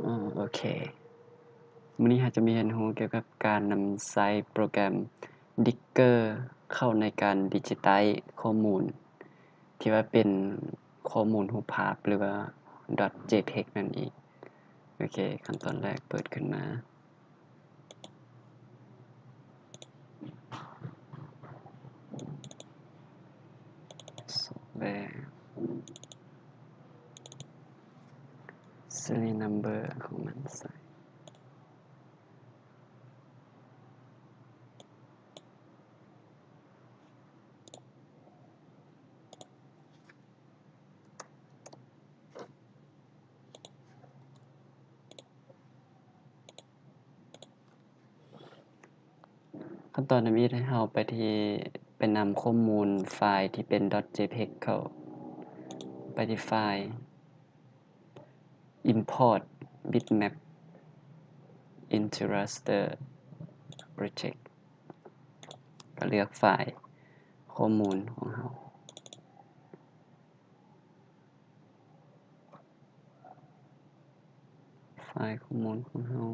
ອາ ໂອເຄ ມື້ນີ້ເຮົາຈະມາຮຽນຮູ້ກ່ຽວກັບການນຳໃຊ້ໂປຣແກຣມ Digger ເຂົ້າໃນການ Digitize ຂໍ້ມູນ ທີ່ວ່າເປັນຂໍ້ມູນຮູບພາບ ຫຼືວ່າ .jpeg ນັ້ນເອງ. ໂອເຄ ຂັ້ນຕອນແລກເປີດຂຶ້ນມາ. ຊອບແວ Serial Number ຂອງມັນໃສ່. ຂັ້ນຕອນທຳອິດໃຫ້ເຮົາໄປທີ່ ໄປນຳຂໍ້ມູນໄຟລ໌ທີ່ເປັນ .jpeg ເຂົ້າ ໄປທີ່ໄຟລ໌ Import Bitmap into Raster Project ກໍເລືອກໄຟລ໌ຂໍ້ມູນຂອງເຮົາ. ໄຟລ໌ຂໍ້ມູນຂອງເຮົາ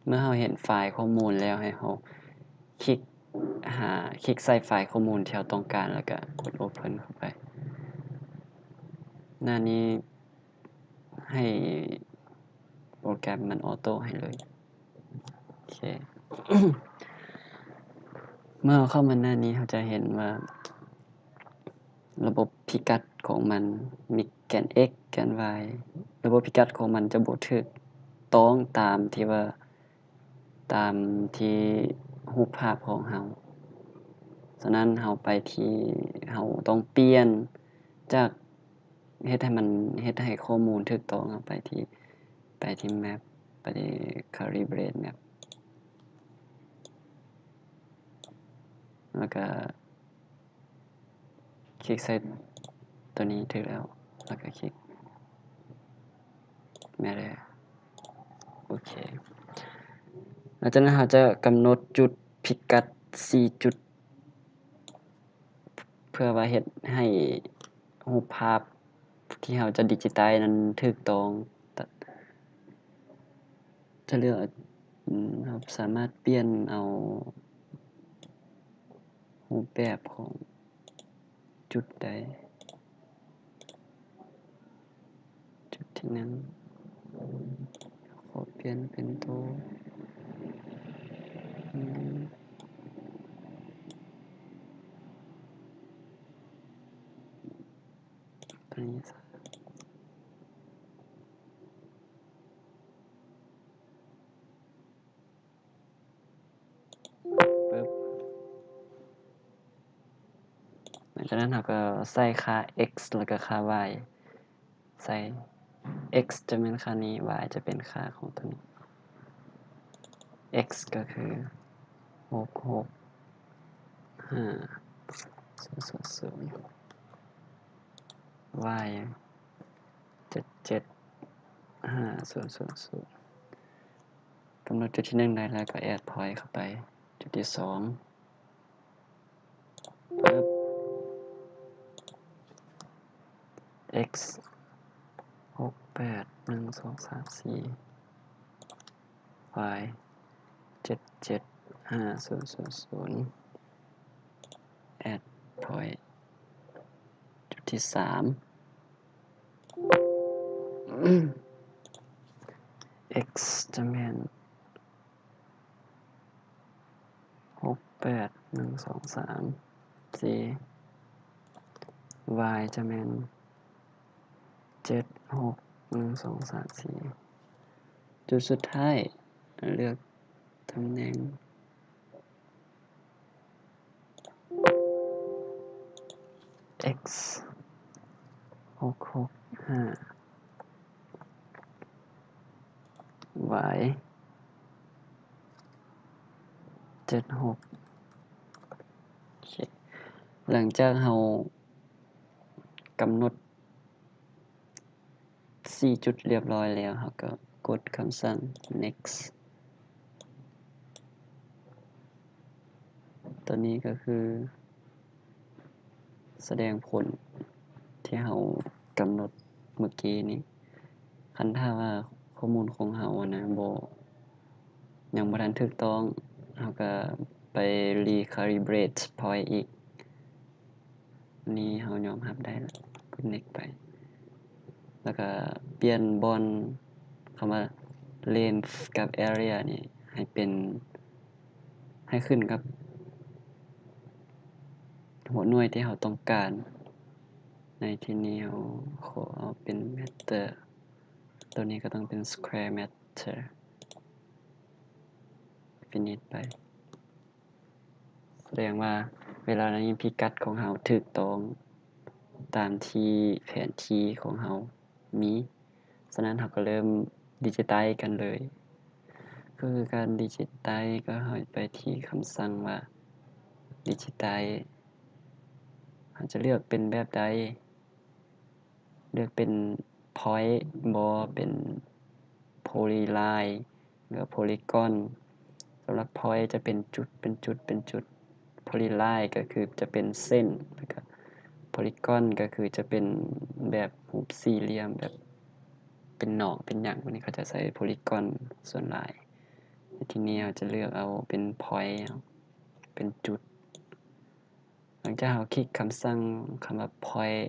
ເມື່ອເຮົາເຫັນໄຟລ໌ຂໍ້ມູນແລ້ວ ໃຫ້ເຮົາຄລິກຫາ ຄລິກໃສ່ໄຟລ໌ຂໍ້ມູນທີ່ເຮົາຕ້ອງການ ແລ້ວກໍກົດ Open ເຂົ້າໄປ. ໜ້ານີ້ໃຫ້ໂປຣແກຣມມັນ Auto ໃຫ້ເລີຍ. ໂອເຄ ເມື່ອເຮົາເຂົ້າມາໜ້ານີ້ ເຮົາຈະເຫັນວ່າ ລະບົບພິກັດຂອງມັນ ມີແກນ x ແກນ y ລະບົບພິກັດຂອງມັນຈະບໍ່ຖືກຕ້ອງຕາມທີ່ວ່າ ຕາມທີ່ຮູບພາບຂອງເຮົາ. ສະນັ້ນເຮົາໄປທີ່ ເຮົາຕ້ອງປ່ຽນຈາກ ເຮັດໃຫ້ມັນ ເຮັດໃຫ້ຂໍ້ມູນຖືກຕ້ອງ ເຮົາໄປທີ່ ໄປທີ່ Map ໄປທີ່ Calibrate Map ແລ້ວກະ ຄລິກໃສ່ຕົວນີ້ຖືກແລ້ວ ແລ້ວກະຄລິກ ແມ່ນແລ້ວ ໂອເຄ. ຫຼັງຈາກນັ້ນເຮົາຈະກຳນົດຈຸດພິກັດສີ່ຈຸດ ເພື່ອວ່າເຮັດໃຫ້ຮູບພາບທີ່ເຮົາຈະ Digitize ນັ້ນຖືກຕ້ອງ. ຈະເລືອກ ເຮົາສາມາດປ່ຽນເອົາຮູບແບບຂອງຈຸດໄດ້. ຈຸດທີໜຶ່ງ ຂໍປ່ຽນເປັນໂຕ ໂຕນີ້ຊະ. ປຶບ ຫຼັງຈາກນັ້ນເຮົາກໍໃສ່ຄ່າ x ແລ້ວກໍຄ່າ y ໃສ່ x ຈະແມ່ນຄ່ານີ້ y ຈະເປັນຄ່າຂອງຕົວນີ້ x ກໍຄື ຫົກຫົກຫ້າ y ເຈັດເຈັດຫ້າ ກຳນົດຈຸດທີໜຶ່ງໄດ້ແລ້ວກໍ add point ເຂົ້າໄປ ຈຸດທີສອງ x ຫົກແປດໜຶ່ງສອງສາມສີ່ y ເຈັດເຈັດຫ້າສູນສູນສູນ add point ຈຸດທີສາມ x ຈະແມ່ນ ຫົກແປດໜຶ່ງສອງສາມສີ່ y ຈະແມ່ນ ເຈັດຫົກໜຶ່ງສອງສາມສີ່ ຈຸດສຸດທ້າຍ ເລືອກຕຳແໜ່ງ x ຫົກຫົກຫ້າ y ເຈັດຫົກ ໂອເຄ ຫຼັງຈາກເຮົາກຳນົດ ສີ່ຈຸດລຽບຮ້ອຍແລ້ວ ເຮົາກໍກົດຄຳສັ່ງ next ຕົວນີ້ກໍຄືສະແດງຜົນທີ່ເຮົາກຳນົດເມື່ອກີ້ນີ້. ຄັນຖ້າວ່າຂໍ້ມູນຂອງເຮົານະ ບໍ່ ຍັງບໍ່ທັນຖືກຕ້ອງ ເຮົາກໍໄປ recalibrate point ອີກ. ອັນນີ້ເຮົາຍອມຮັບໄດ້ລະ ກົດ next ໄປ ແລ້ວກໍປ່ຽນບ່ອນຄຳວ່າ length ກັບ area ນີ້ໃຫ້ເປັນ ໃຫ້ຂຶ້ນກັບຫົວໜ່ວຍທີ່ເຮົາຕ້ອງການ. ໃນທີ່ນີ້ເຮົາຂໍເອົາເປັນ meter ຕົວນີ້ກໍຕ້ອງເປັນ square meter. finish ໄປ. ສະແດງວ່າເວລານີ້ພິກັດຂອງເຮົາຖືກຕ້ອງຕາມທີ່ແຜນທີ່ຂອງເຮົາມີ. ສະນັ້ນເຮົາກໍເລີ່ມ digitize ກັນເລີຍ. ກໍຄືການ digitize ກໍໃຫ້ໄປທີ່ຄຳສັ່ງວ່າ digitize. ເຮົາຈະເລືອກເປັນແບບໃດ? ເລືອກເປັນ point ບໍ່ ເປັນ polyline ຫຼື polygon. ສຳລັບ point ຈະເປັນຈຸດ ເປັນຈຸດ ເປັນຈຸດ. polyline ກໍຄືຈະເປັນເສັ້ນ ແລ້ວກໍ polygon ກໍຄືຈະເປັນແບບຮູບສີ່ຫຼ່ຽມ ແບບເປັນໜອງເປັນຫຍັງ. ພວກນີ້ເຂົາຈະໃຊ້ polygon ສ່ວນຫຼາຍ. ໃນທີ່ນີ້ເຮົາຈະເລືອກເອົາເປັນ point ເປັນຈຸດ. ຫຼັງຈາກເຮົາຄລິກຄຳສັ່ງຄຳວ່າ point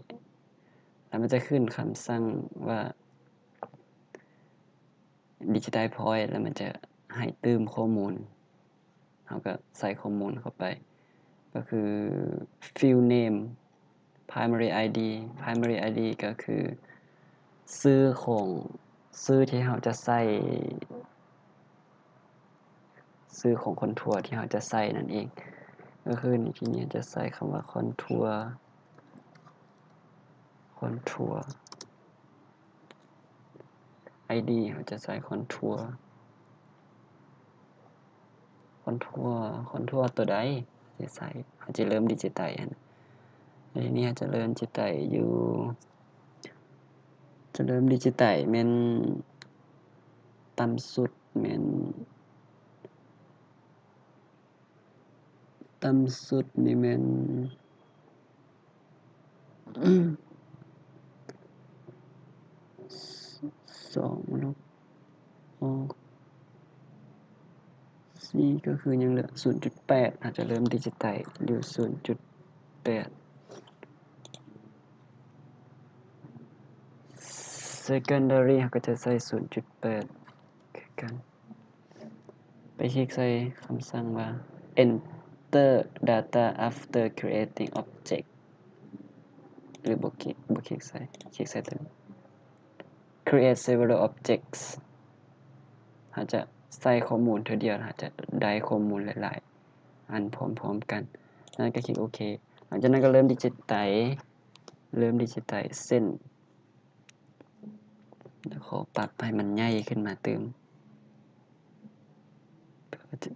ແລ້ວມັນຈະຂຶ້ນຄຳສັ່ງວ່າ digitize point ແລ້ວມັນຈະໃຫ້ຕື່ມຂໍ້ມູນ. ເຮົາກໍໃສ່ຂໍ້ມູນເຂົ້າໄປ ກໍຄື field name, primary ID. primary ID ກໍຄືຊື່ຂອງ ຊື່ທີ່ເຮົາຈະໃສ່ ຊື່ຂອງຄອນທົວທີ່ເຮົາຈະໃສ່ນັ້ນເອງ. ກໍຄືໃນທີ່ນີ້ຈະໃສ່ຄຳວ່າຄອນທົວ ຄອນທົວ ໄອດີ ເຮົາຈະໃສ່ຄອນທົວ ຄອນທົວ ຄອນທົວຕົວໃດທີ່ໃສ່ ເຮົາຈະເລີ່ມ digitize ຫັ້ນ. ແລ້ວທີນີ້ເຮົາຈະເລີ່ມ digitize ຢູ່ ຈະເລີ່ມ digitize ແມ່ນຕ່ຳສຸດແມ່ນ ຕ່ຳສຸດນີ້ແມ່ນ ສອງລົບ ອອກ ສີ່ ກໍຄືຍັງເຫຼືອ ສູນຈຸດແປດ. ອາດຈະເລີ່ມ digitize ຢູ່ ສູນຈຸດແປດ. secondary ເຮົາກໍຈະໃສ່ ສູນຈຸດແປດ ຄືກັນ. ໄປຄລິກໃສ່ຄຳສັ່ງວ່າ enter data after creating object ຫຼືບໍ່ຄລິກ ບໍ່ຄລິກໃສ່ ຄລິກໃສ່ຕົວນີ້ create several objects. ເຮົາຈະໃສ່ຂໍ້ມູນເທື່ອດຽວ ເຮົາຈະໄດ້ຂໍ້ມູນຫຼາຍໆອັນພ້ອມໆກັນ. ແລ້ວກໍຄລິກໂອເຄ. ຫຼັງຈາກນັ້ນກໍເລີ່ມ digitize ເລີ່ມ digitize ເສັ້ນ ແລ້ວຂໍປັບໃຫ້ມັນໃຫຍ່ຂຶ້ນມາຕື່ມ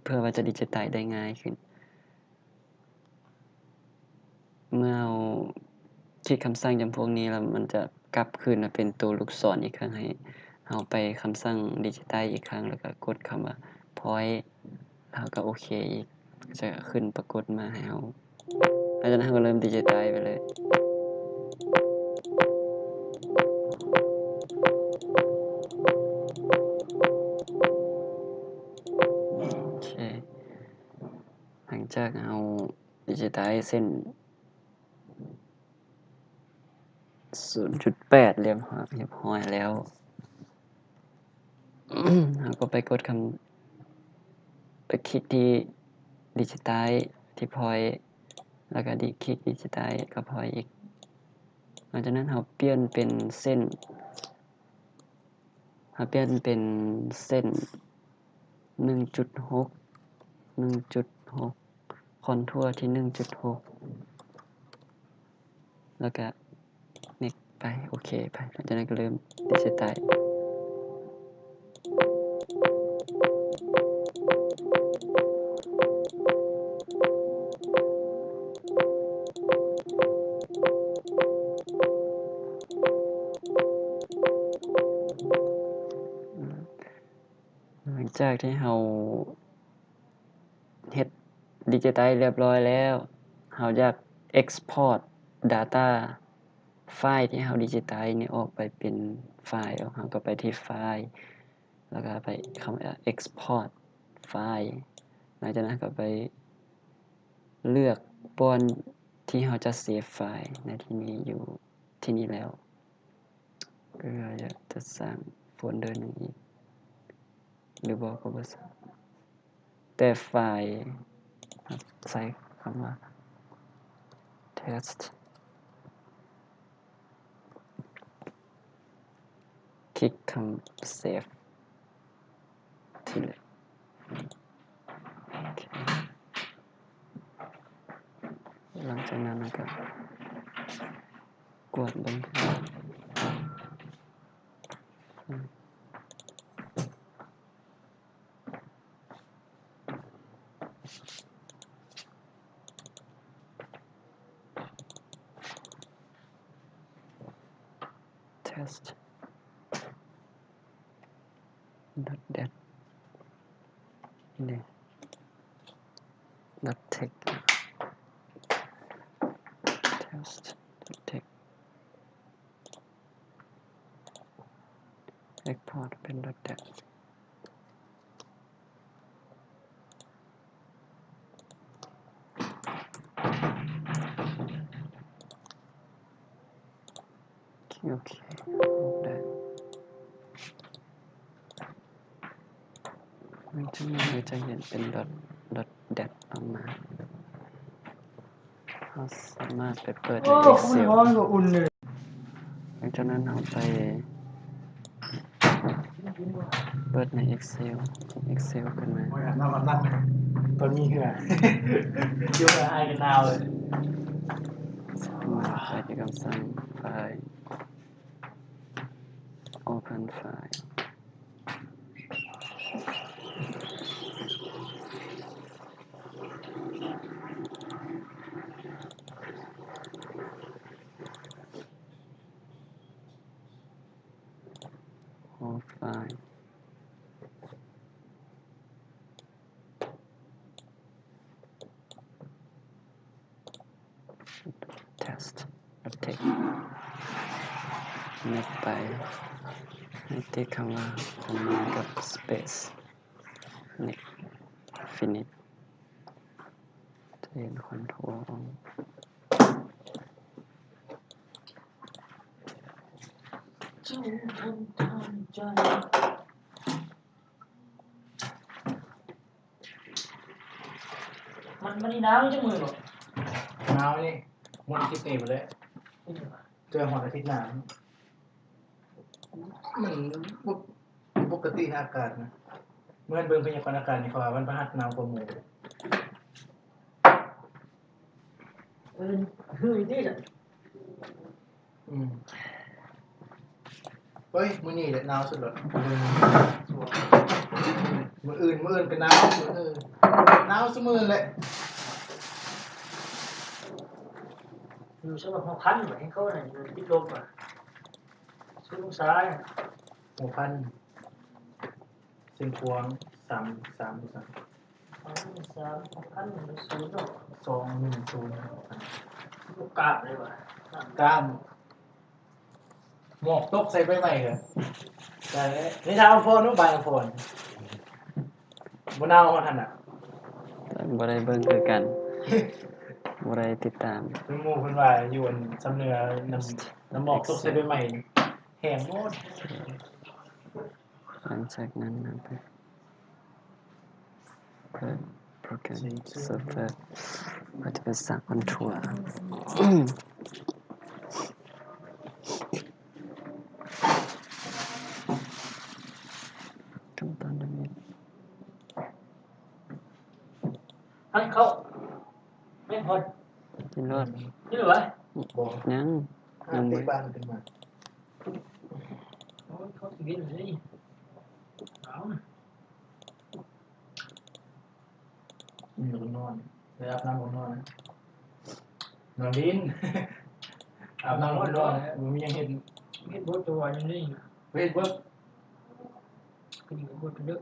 ເພື່ອວ່າຈະ digitize ໄດ້ງ່າຍຂຶ້ນ. ເມື່ອເຮົາຄລິກຄຳສັ່ງຈຳພວກນີ້ແລ້ວ ມັນຈະກັບຄືນມາເປັນໂຕລູກສອນອີກຄັ້ງ ໃຫ້ເຮົາໄປຄຳສັ່ງ digitize ອີກຄັ້ງ ແລ້ວກໍກົດຄຳວ່າ point ເຮົາກໍໂອເຄອີກ ຈະຂຶ້ນປາກົດມາໃຫ້ເຮົາ. ຫຼັງຈາກນັ້ນເຮົາກໍເລີ່ມ digitize ໄປເລີຍ. ໂອເຄ ຫຼັງຈາກເຮົາ digitize ເສັ້ນ ສູນຈຸດແປດ ຮຽບຮ້ອຍແລ້ວ ເຮົາກໍໄປກົດຄຳ ໄປຄລິກທີ່ digitize ທີ່ point ແລ້ວກໍຄລິກ digitize ກັບ point ອີກ. ຫຼັງຈາກນັ້ນເຮົາປ່ຽນເປັນເສັ້ນ ເຮົາປ່ຽນເປັນເສັ້ນ ໜຶ່ງຈຸດຫົກ ໜຶ່ງຈຸດຫົກ ຄອນທົວທີ່ ໜຶ່ງຈຸດຫົກ ແລ້ວກະ next ໄປ ໂອເຄໄປ. ຫຼັງຈາກນັ້ນກໍເລີ່ມ digitize. ຈາກທີ່ເຮົາເຮັດ digitize ລຽບຮ້ອຍແລ້ວ, ເຮົາຢາກ export data ໄຟລ໌ທີ່ເຮົາ digitize ນີ້ອອກໄປເປັນໄຟລ໌, ເຮົາກໍໄປທີ່ File ແລ້ວກໍໄປຄຳວ່າ Export File. ຫຼັງຈາກນັ້ນກໍໄປເລືອກບ່ອນທີ່ເຮົາຈະ save ໄຟລ໌ໃນທີ່ນີ້ ຢູ່ທີ່ນີ້ແລ້ວ. ເອີ ຢາກຈະສ້າງໂຟນເດີໜຶ່ງອີກ ຫຼືບໍ່ກໍບໍ່ສ້າງ, ແຕ່ໄຟລ໌ໃສ່ຄຳວ່າ test ຄລິກຄຳ save ທີ່ເລີຍ. ໂອເຄ ຫຼັງຈາກນັ້ນເຮົາກໍກວດເບິ່ງ test dot dat ນີ້ dot text test dot text export ເປັນ dot dat. ໂອເຄ ອອກໄດ້. ມັນຈະ ມັນຈະເຫັນເປັນ dot dot dat ອອກມາ. ເຮົາສາມາດໄປເປີດໃນ Excel. ຫຼັງຈາກນັ້ນເຮົາໄປເປີດໃນ Excel, Excel ຂຶ້ນມາ. ໂອ້ຍ ອາບນ້ຳ ອາບນ້ຳ ຕອນມີເຫື່ອ ຢູ່ກັບອ້າຍກັນໜາວເລີຍ. ສາມາດໄປທີ່ຄຳສັ່ງ File Open File. Open File. test dot text ເນັດໄປ ໃຫ້ຕິດຄຳວ່າ comma ກັບ space next finish ຈະເຫັນ control ເຈົ້າຄົນທາງໃຈ. ມັນ ມັນນີ້ໜາວຈັກມື້ເນາະ? ໜາວນີ້ ໝົດອາທິດນີ້ພຸ້ນແຫຼະ ເທື່ອຮອດອາທິດໜ້າ ມັນບໍ່ ບໍ່ປົກກະຕິນະ ອາກາດນະ. ເມື່ອເບິ່ງພະຍາກອນອາກາດນີ້ ເຂົາວ່າວັນພະຫັດໜາວກວ່າໝູ່. ເອີ ຄືນີ້ລະ. ອືມ ເອີຍ ມື້ນີ້ແຫຼະໜາວສຸດແລ້ວ. ມື້ອື່ນ ມື້ອື່ນກໍໜາວສຸດ. ເອີ ໜາວຊຸມື້ແຫຼະ. ຢູ່ຊັ້ນຫົວພັນ ໃຫ້ເຂົານັ້ນ ຢູ່ຕິດລົບ ສູນອົງສາ. ຫົວພັນ ເສັ້ນກວ້າງ ສາມ ສາມ ສາມ ສາມ ຫົກພັນ ສູນເນາະ ສອງ ໜຶ່ງ ສູນ ບໍ່ກ້າມເລີຍວ່າ ກ້າມ ໝອກຕົກໃສ່ໃບໄມ້ເດີ. ໃສ່ ນີ້ ຖາມອຳພອນເນາະ ບ່າຍອຳພອນ ບໍ່ໜາວຫັ້ນນະ. ບໍ່ໄດ້ເບິ່ງຄືກັນ ບໍ່ໄດ້ຕິດຕາມ. ເປັນໝູ່ເພິ່ນວ່າຢູ່ອັນຊຳເໜືອ ນ້ຳ ນ້ຳໝອກຕົກໃສ່ໃບໄມ້ ແຫ້ງໝົດ. ຫຼັງຈາກນັ້ນນຳໄປເປີດໂປຣແກຣມ Surface ເຮົາຈະໄປສ້າງຄອນທົວ. ຂັ້ນຕອນດຳນີ້ ໃຫ້ເຂົ້າ ແມ່ນພໍ ກິນໂລດ. ກິນແລ້ວຫວາ? ບໍ່ ຍັງ ຍັງບໍ່ ເຕະບານຂຶ້ນມາ. ໂອ້ຍ ເຂົາຊິເວັນເລີຍ ໜາວນະ. ອືມ ແລ້ວກໍນອນ ໄດ້ອາບນ້ຳກໍນອນນະ. ນອນຫຼິ້ນ ອາບນ້ຳກໍນອນນະ ບໍ່ມີຫຍັງເຮັດ. ເຮັດບໍ່ຕົວຢູ່ນີ້ ເຮັດບໍ່ ກໍຢູ່ບໍ່ເດີ.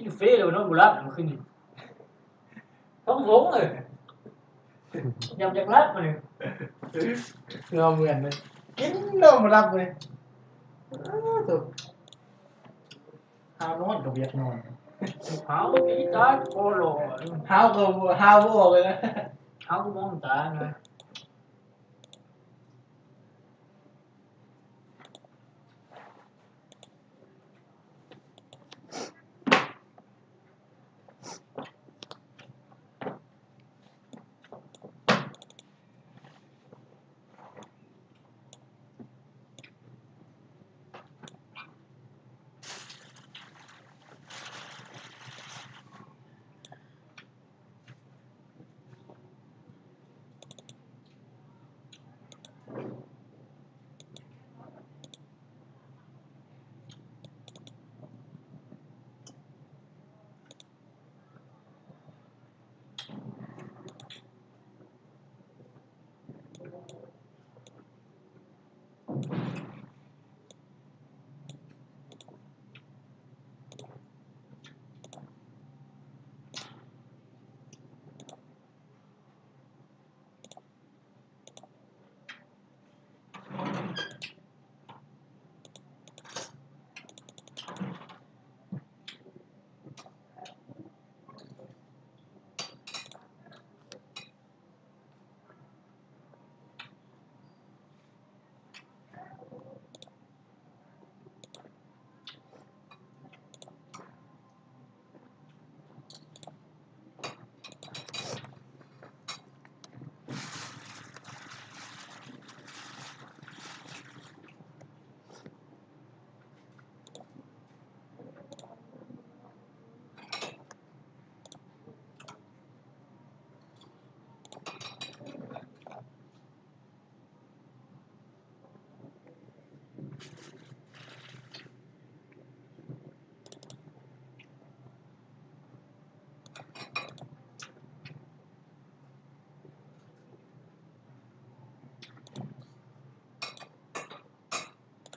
ກິນເຟແລ້ວນອນບໍ່ຫຼັບມື້ຄືນນີ້ ທ້ອງໂພງເລີຍ ຍາມຢາກຫຼັບມື້ນີ້ ເງາເໝືອນເລີຍ ກິນນອນບໍ່ຫຼັບເລີຍ ເອີ ໂທ້ ຫາວນອນກໍບໍ່ຢາກນອນ ຫາວກໍຕີຕາຍກໍລໍ ຫາວກໍບໍ່ ຫາວບໍ່ອອກເລີຍນະ ຫາວກໍມອງຕານະ.